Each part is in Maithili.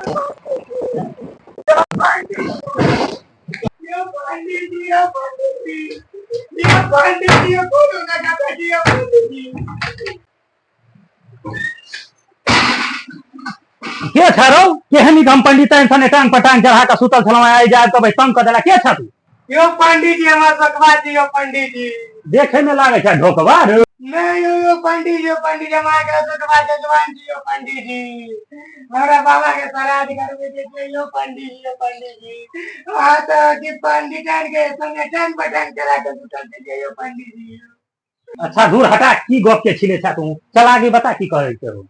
यौ पंडीजी, यौ पंडीजी, यौ पंडीजी, यौ कोनो ना कथा छी, यौ पंडीजी। के छ रौ? केहन नीक हम पंडित सने टांग पर टांग चढ़ा कऽ सुतल छलहुँ, आइ जायब कबै तंग कऽ देला। के छ तू? यौ पंडीजी, हमरा सकबा छी यौ पंडीजी। देखे में लागै छै ढोकबा रौ। नहीं यौ, यौ पंडीजी, यौ पंडीजी, हम अहाँके सकबा जजमान छी यौ पंडीजी। हमरा बाबा के श्राद्ध करबै के छै यौ पंडीजी। यौ पंडीजी, अहाँ तऽ अथी पंडिताइन के संगे टांग पर टांग चढ़ा के सुतल छलियै यौ पंडीजी। अच्छा दूर हटा, की गप के छिले छा तू? चल आगे बता, की कहै के हो?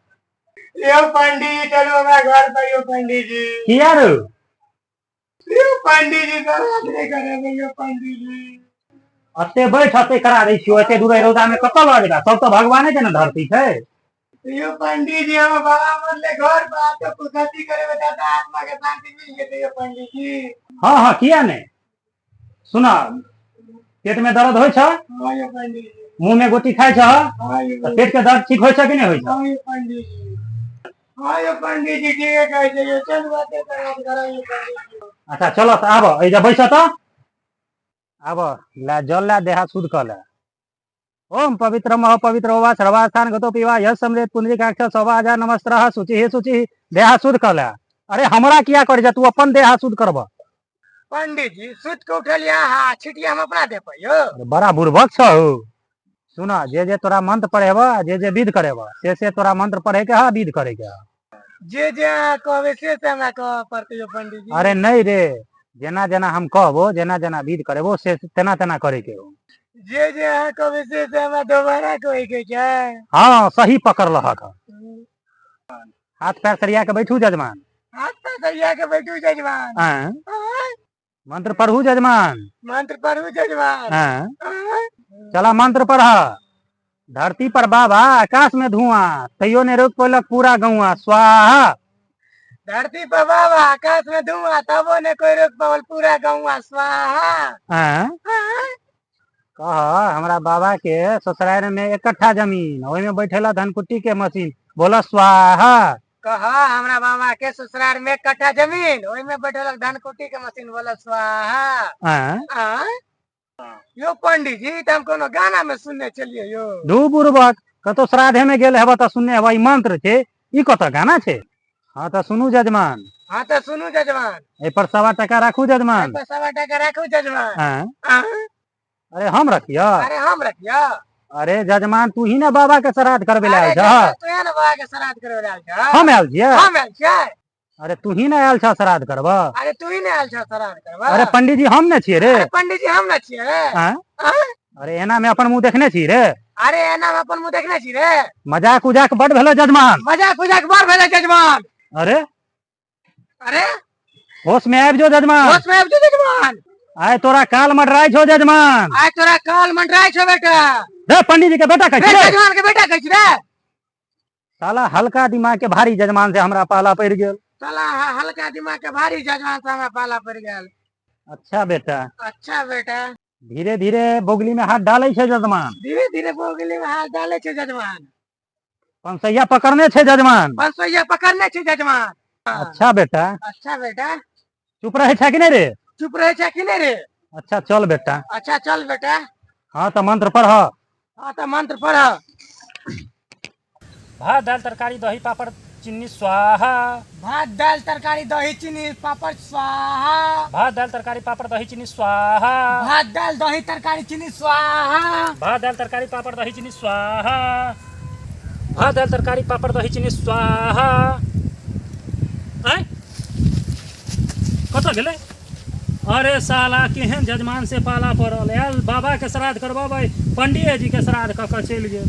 यौ पंडीजी, चलू हमरा घर पर यौ पंडीजी। किया रो? यौ पंडीजी, श्राद्ध नहि करेबै यौ पंडीजी। अते बैठ, अते करा दै छियो। एते दूर रौदा में कतऽ लऽ जेबा? सब तऽ भगवाने के ने धरती छै। यौ पंडीजी, हमर बाबा मरले घर पर आके पुछती करेबै तऽ आत्मा के शांति मिल जेतै यौ पंडीजी। हाँ हाँ, किया नहि। सुना, पेट में दर्द होइ छ? हाँ यौ पंडीजी। मुंह में गोटी खाइ छ? हाँ यौ। तऽ पेट के दर्द ठीक होइ छ कि नहि होइ छ? हाँ यौ पंडीजी, हाँ यौ पंडीजी, ठीके कहै छै यौ। चलू एते श्राद्ध कराउ यौ पंडीजी। अच्छा चल तऽ आब एहि बैस तऽ आब ला जल ला, देहा शुद्ध कऽ ले। ओम पवित्र मह पवित्र वा सर्वास्थान गतो पिवा यश समृत पुंडरीकाक्ष सौभाजा नमस्त्रः शुचि शुचि। देहा शुद्ध कऽ ले। अरे हमरा किया करै छै? तू अपन देहा शुद्ध करब। पंडीजी, सुति के उठलियै अहाँ, छिटिया हम अपना दे पाइयो? अरे बड़ा बुड़बक छ हो। सुन, जे जे तोरा मंत्र पढ़ेब, जे जे विध करेब, से से तोरा मंत्र पढ़े के ह, विध करे के ह। जे जे अहाँ कहबै से से हमरा कहऽ पड़तै यौ पंडीजी? अरे नहीं रे, जेना जेना हम कहबो, जेना जेना विध करेबो, से तेना तेना करे के हो। जे जे अहाँ कहबै से से हमरा दोबारा कहै के छै? हाँ, सही पकड़लहक। हाथ पैर सरिया के बैठू जजमान। हाथ पैर सरिया के बैठू जजमान। आँय? आँय? मंत्र पढ़ू जजमान। मंत्र पढ़ू जजमान। आँय? आँय? चला मंत्र पढ़। धरती पर बाबा, आकाश में धुआं, तैयो ने रोक पैलक पूरा गौआ, स्वाहा। धरती पर बाबा, आकाश में धुआं, तबो ने कोई रोक पावल पूरा गौआ, स्वाहा। आँय? आँय? कह, हमरा बाबा के ससुराल में एक कट्ठा जमीन, ओहिमे बैठेला धनकुट्टी के मशीन, बोला स्वाहा। कह, हमरा बाबा के ससुराल में एक कट्ठा जमीन, ओहिमे बैठल धान कुट्टी के मशीन, बोला स्वाहा। आँय? आँय? यो पंडीजी, ई तऽ हम कोनो गाना में सुनने छलियै यो। दू बुड़बक, कतौ श्राद्धे में गेल हेबऽ तऽ सुनने हेबऽ। ई मंत्र छै, ई कतऽ गाना छै? हाँ तऽ सुनू जजमान। हाँ तऽ सुनू जजमान। एहि पर 1.25 टका राखू जजमान। एहि पर 1.25 टका राखू जजमान। आँय? आँय? अरे हम रखिय? अरे हम रखिय? अरे जजमान, तू ही ने बाबा के श्राद्ध करबे ले आयल अरे छह। जजमान, तू ही ने बाबा के श्राद्ध करबे ले आयल छह। हम आयल छियै? हम आयल छियै? अरे तू ही ने आयल छह श्राद्ध करबऽ। अरे तू ही ने आयल छह श्राद्ध करबऽ। अरे पंडीजी, हम ने छियै रे। अरे पंडीजी, हम ने छियै रे। आँय? आँय? अरे एना में अपन मुंह देखने छी रे? अरे एना में अपन मुंह देखने छी रे? मजाक उजाक बड भेलो जजमान। मजाक उजाक बड़ भेलै जजमान। अरे अरे होश में आबि जो जजमान। होश में आबि जो जजमान। आइ तोरा काल मडराइ छौ जजमान। आइ तोरा काल मंडराइ छौ बेटा। रे पंडीजी के बेटा कहै रे छी रे? जजमान के बेटा कहै छी रे? साला हल्का दिमाग के भारी जजमान से हमरा पाला पड़ि गेल। साला हल्का दिमाग के भारी जजमान से हमरा पाला पड़ि गेल। अच्छा बेटा। अच्छा बेटा। धीरे धीरे बोगली में हाथ डालै छै जजमान। धीरे धीरे बोगली में हाथ डालै छै जजमान। पंसैया पकड़ने छै जजमान। पंसैया पकड़ने छै जजमान। अच्छा बेटा। अच्छा बेटा। चुप रहै छै कि नहि रे? चुप रहै छै कि नहि रे? अच्छा चल बेटा। अच्छा चल बेटा। हाँ तऽ मंत्र पढ़। हाँ तऽ मंत्र पढ़। भात दालि तरकारी दही पापड़ चीनी स्वाहा। भात दालि तरकारी दही चीनी पापड़ स्वाहा। भात दालि तरकारी पापड़ दही चीनी स्वाहा। भात दालि दही तरकारी चीनी स्वाहा। भात दालि तरकारी पापड़ दही चीनी स्वाहा। भात दालि तरकारी पापड़ दही चीनी स्वाहा। आँय, कतऽ गेलै? अरे साला, केहन जजमान से पाला पड़ल। आयल बाबाके श्राद्ध करबेबै, पंडिये जीके श्राद्ध कऽ कऽ चलि गेल।